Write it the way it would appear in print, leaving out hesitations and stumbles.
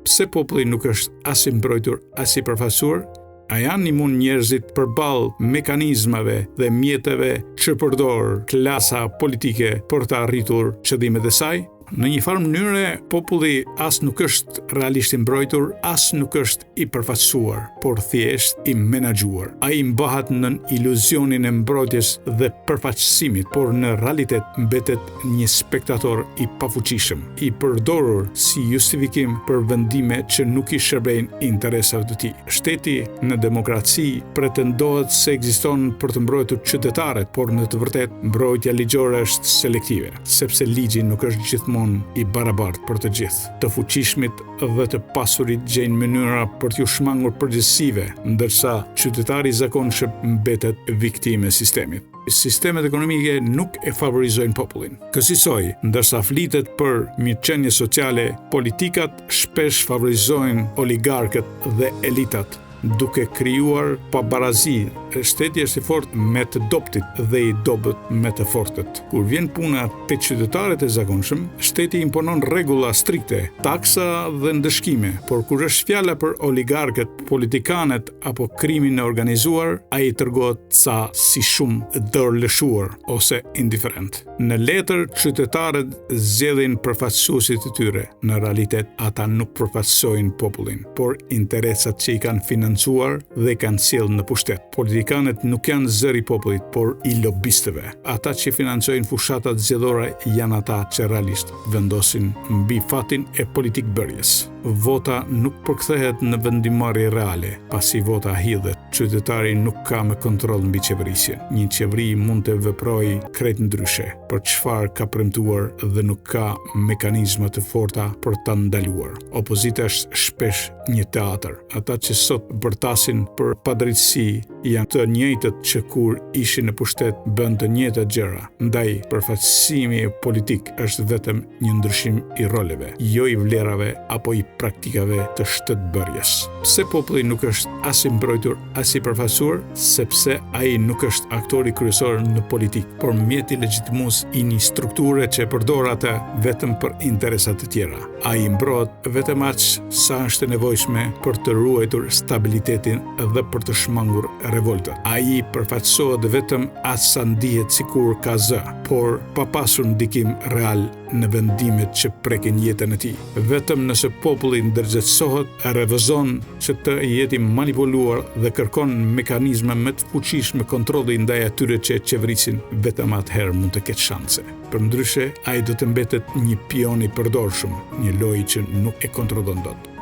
Pse populli nuk është as i mbrojtur, as i përfaqësuar? A janë imun njerëzit përballë mekanizmave dhe mjeteve që përdor klasa politike për të arritur qëllimet e saj? Në një farë mënyre, populli as nuk është realisht i mbrojtur, as nuk është i përfaqësuar, por thjesht i menaxhuar. Ai mbahet nën iluzionin e mbrojtjes dhe përfaqësimit, por në realitet mbetet një spektator i pafuqishëm, i përdorur si justifikim për vendime që nuk i shërbejnë interesave të tij. Shteti në demokraci pretendohet se ekziston për të mbrojtur qytetarët, por në të vërtetë mbrojtja ligjore është selektive, sepse ligji nuk është gjithmonë i barabartë për të gjithë. Të fuqishmit dhe të pasurit gjejnë mënyra për t'iu shmangur përgjegjësive, ndërsa qytetari i zakonshëm mbetet viktimë e sistemit. Sistemet ekonomike nuk e favorizojnë popullin. Kësisoj, ndërsa flitet për mirëqenie sociale, politikat shpesh favorizojnë oligarkët dhe elitat, duke krijuar pabarazi. Shteti është i fortë me të dobëtit dhe i dobët me të fortët. Kur vjen puna te qytetarët e zakonshëm, shteti imponon rregulla strikte, taksa dhe ndëshkime, por kur është fjala për oligarkët, politikanët apo krimin e organizuar, ai tregohet ca si shumë dorëlëshuar ose indiferent. Në letër, qytetarët zgjedhin përfaqësuesit e tyre. Në realitet, ata nuk përfaqësojnë popullin, por interesat që i kanë financuar dhe kanë sjellë në pushtet. Politikanët nuk janë zëri i popullit, por i lobistëve. Ata që financojnë fushatat zgjedhore janë ata që realisht vendosin mbi fatin e politikëbërjes. Vota nuk përkthehet në vendimmarrje reale, pasi vota hidhet, qytetari nuk ka më kontroll mbi qeverisjen. Një qeveri mund të veprojë krejt ndryshe për çfarë ka premtuar dhe nuk ka mekanizma të forta për ta ndaluar. Opozita është shpesh një teatër. Ata që sot bërtasin për padrejtësi janë të njëjtët që kur ishin në pushtet bënë të njëjtat gjëra. Ndaj, përfaqësimi politik është vetëm një ndryshim i roleve, jo i vlerave apo i praktikave të shtetbërjes. Pse populli nuk është as i mbrojtur, as i përfaqësuar? Sepse ai nuk është aktori kryesor në politikë, por mjeti legjitimues i një strukture që e përdor atë vetëm për interesa të tjera. Ai mbrohet vetëm aq sa është e nevojshme për të ruajtur stabilitetin dhe për të shmangur revoltat. Ai përfaqësohet vetëm aq sa ndihet sikur ka zë, por pa pasur ndikim real në vendimet që prekin jetën e tij. Vetëm nëse populli ndërgjegjësohet, refuzon që të jetë i manipuluar dhe kërkon mekanizma më të fuqishme kontrolli ndaj atyre që e qeverisin, vetëm atëherë mund të ketë shanse. Përndryshe, ai do të mbetet një pion i përdorshëm, një lojë që nuk e kontrollon dot.